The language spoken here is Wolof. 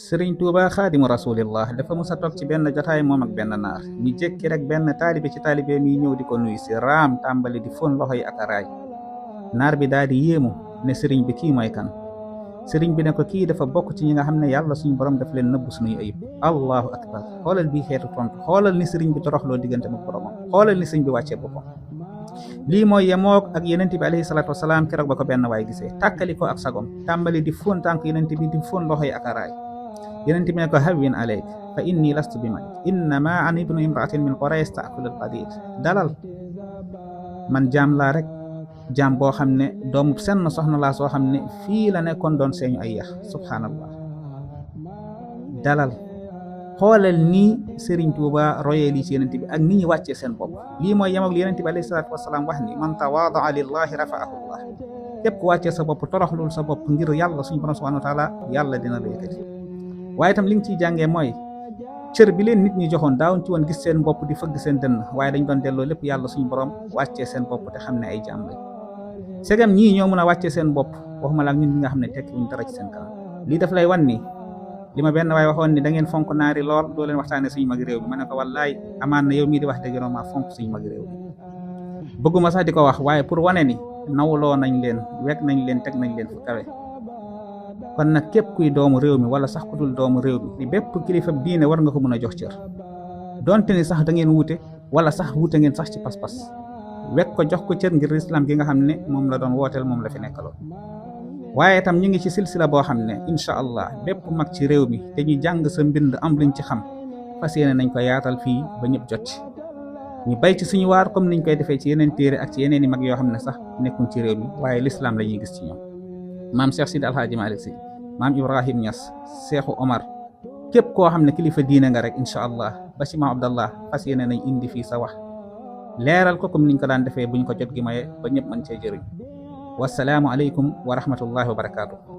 sëriñ Tuuba xaadimu rasulillah dafa musa toog ci benn jotaay moom ak benn naar ñu jékki rek benn taalibe ci taalibe mi ñëw di ko nuyu si raam tàmbali di fóon loxo yi ak araay naar bi daal di yéemu ne sëriñ bi kii mooy kan sëriñ bi ne ko kii dafa bokk ci ñi nga xam ne yàlla suñu borom daf leen nëbb suñuy ayib allahu akbar xoolal bii xeetu tontu xoolal ni sëriñ bi toroxloo diggante ak boromam xoolal ni sëriñ bi wàccee boppam lii mooy yemoog ak yenent bi alayhi salaatu wasalaam keroog ba ko benn waay gisee tàkkali ko ak sagom tàmbali di fóon tànk yenent bi di fóon loxo yi ak araay yenent bi ne ko hawwin alayk fa inni lastu bi mag innama an ibnu imraatin min qurays taakulu alqadid dalal man jaam laa rek jaam boo xam ne doomu senn soxna laa soo xam ne fii la nekkoon doon seeñu ay yax subhaanallah dalal xoolal nii Sëriñ Tuuba royee lii ci yenent bi ak ni ñu wàccee seen bopp lii mooy yem ak li yenent bi alayhi salaatu wasalaam wax ni man tawaadaa lillahi rafaahu llah képp ku wàccee sa bopp toroxlul sa bopp ngir yàlla suñu borom subhaanahu wa taala yàlla dina la yëkkati waaye itam li nga ciy jàngee mooy cër bi leen nit ñi joxoon daawuñ ci woon gis seen bopp di fëgg seen dënn waaye dañ doon delloo lépp yàlla suñu borom wàccee seen bopp te xam ne ay jaam lañ segam ñii ñoo mën a wàccee seen bopp waxuma la ak ñun ñi nga xam ne tekki wuñ dara ci seen kanam lii daf lay wan ni li ma benn waaye waxoon ni da ngeen fonk naari lool doo leen waxtaane suñu mag réew mi ma ne ko wallaay amaan na yow mii di wax dëgg maa fonk suñu mag réew mi bëgguma sax di ko wax waaye pour wane ni nawloo nañ leen wekk nañ leen teg nañ leen fu kawe kon nag képp kuy doomu réew mi wala sax ku dul doomu réew mi ni bépp kilifa diine war nga ko mën a jox cër donte ni sax da ngeen wuute wala sax wuute ngeen sax ci pas-pas wekk ko jox ko cër ngir islam gi nga xam ne moom la doon wooteel moom la fi nekkaloon waaye itam ñu ngi ci silsila boo xam ne incha allah bépp mag ci réew mi te ñu jàng sa mbind am luñ ci xam fas yéene nañ ko yaatal fii ba ñëpp jot ci ñu bay ci suñu waar comme niñ koy defee ci yeneen téere ak ci yeneen i mag yoo xam ne sax nekkuñ ci réew mi waaye l'islam la ñuy gis ci ñoom maam Cheikh Sidi Alhaaji Malick Sy maam Ibrahim Niass Seexu Omar képp koo xam ne kilifa diine nga rek incha allah ba ci maam Abdallah fas yéene nañ indi fii sa wax leeral ko comme niñ ko daan defee buñ ko jot gi maye ba ñëpp mën cee jëriñ wasalaamu aleykum wa rahmatullahi wa barakaatu.